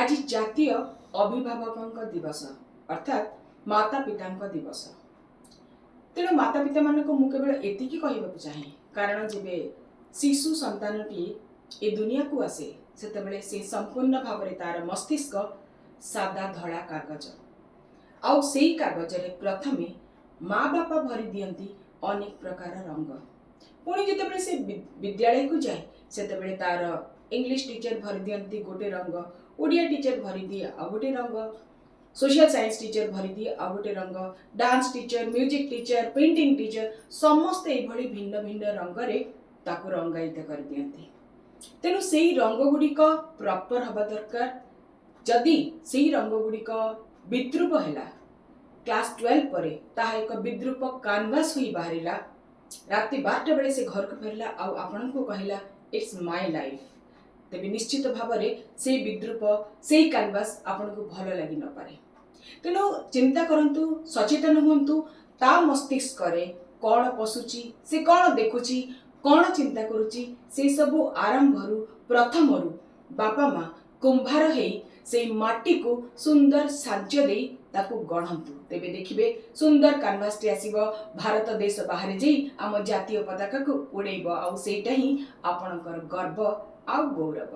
ଆଜି ଜାତୀୟ ଅଭିଭାବକଙ୍କ ଦିବସ, ଅର୍ଥାତ୍ ମାତା ପିତାଙ୍କ ଦିବସ। ତେଣୁ ମାତା ପିତାମାନଙ୍କୁ ମୁଁ କେବଳ ଏତିକି କହିବାକୁ ଚାହେଁ, କାରଣ ଯେବେ ଶିଶୁ ସନ୍ତାନଟି ଏ ଦୁନିଆକୁ ଆସେ, ସେତେବେଳେ ସେ ସମ୍ପୂର୍ଣ୍ଣ ଭାବରେ ତାର ମସ୍ତିଷ୍କ ସାଦା ଧଳା କାଗଜ। ଆଉ ସେଇ କାଗଜରେ ପ୍ରଥମେ ମା ବାପା ଭରି ଦିଅନ୍ତି ଅନେକ ପ୍ରକାର ରଙ୍ଗ। ପୁଣି ଯେତେବେଳେ ସେ ବିଦ୍ୟାଳୟକୁ ଯାଏ, ସେତେବେଳେ ତାର ଇଂଲିଶ ଟିଚର ଭରି ଦିଅନ୍ତି ଗୋଟେ ରଙ୍ଗ, ଓଡ଼ିଆ ଟିଚର ଭରିଦିଏ ଆଉ ଗୋଟେ ରଙ୍ଗ, ସୋସିଆଲ ସାଇନ୍ସ ଟିଚର ଭରିଦିଏ ଆଉ ଗୋଟେ ରଙ୍ଗ, dance teacher, music teacher, painting teacher, ସମସ୍ତେ ଏଇଭଳି ଭିନ୍ନ ଭିନ୍ନ ରଙ୍ଗରେ ତାକୁ ରଙ୍ଗାୟିତ କରିଦିଅନ୍ତି। ତେଣୁ ସେଇ ରଙ୍ଗ ଗୁଡ଼ିକ ପ୍ରପର ହେବା ଦରକାର। ଯଦି ସେଇ ରଙ୍ଗ ଗୁଡ଼ିକ ବିଦ୍ରୁପ ହେଲା, କ୍ଲାସ୍ 12 ପରେ ତାହା ଏକ ବିଦ୍ରୁପ କାନଭାସ୍ ହୋଇ ବାହାରିଲା, ରାତି 12ଟା ବେଳେ ସେ ଘରକୁ ଫେରିଲା ଆଉ ଆପଣଙ୍କୁ କହିଲା, "It's my life", ତେବେ ନିଶ୍ଚିତ ଭାବରେ ସେଇ ବିଦ୍ରୁପ, ସେଇ କାନଭାସ୍ ଆପଣଙ୍କୁ ଭଲ ଲାଗି ନପାରେ। ତେଣୁ ଚିନ୍ତା କରନ୍ତୁ, ସଚେତନ ହୁଅନ୍ତୁ, ତା ମସ୍ତିଷ୍କରେ କ'ଣ ପଶୁଛି, ସେ କ'ଣ ଦେଖୁଛି, କ'ଣ ଚିନ୍ତା କରୁଛି, ସେସବୁ ଆରମ୍ଭରୁ, ପ୍ରଥମରୁ ବାପା ମା କୁମ୍ଭାର ହେଇ ସେଇ ମାଟିକୁ ସୁନ୍ଦର ସାହାଯ୍ୟ ଦେଇ ତାକୁ ଗଢ଼ନ୍ତୁ। ତେବେ ଦେଖିବେ ସୁନ୍ଦର କାନଭାସଟି ଆସିବ, ଭାରତ ଦେଶ ବାହାରେ ଯାଇ ଆମ ଜାତୀୟ ପତାକାକୁ ଉଡ଼େଇବ। ଆଉ ସେଇଟା ହିଁ ଆପଣଙ୍କର ଗର୍ବ ଆଉ ଗୌରବ।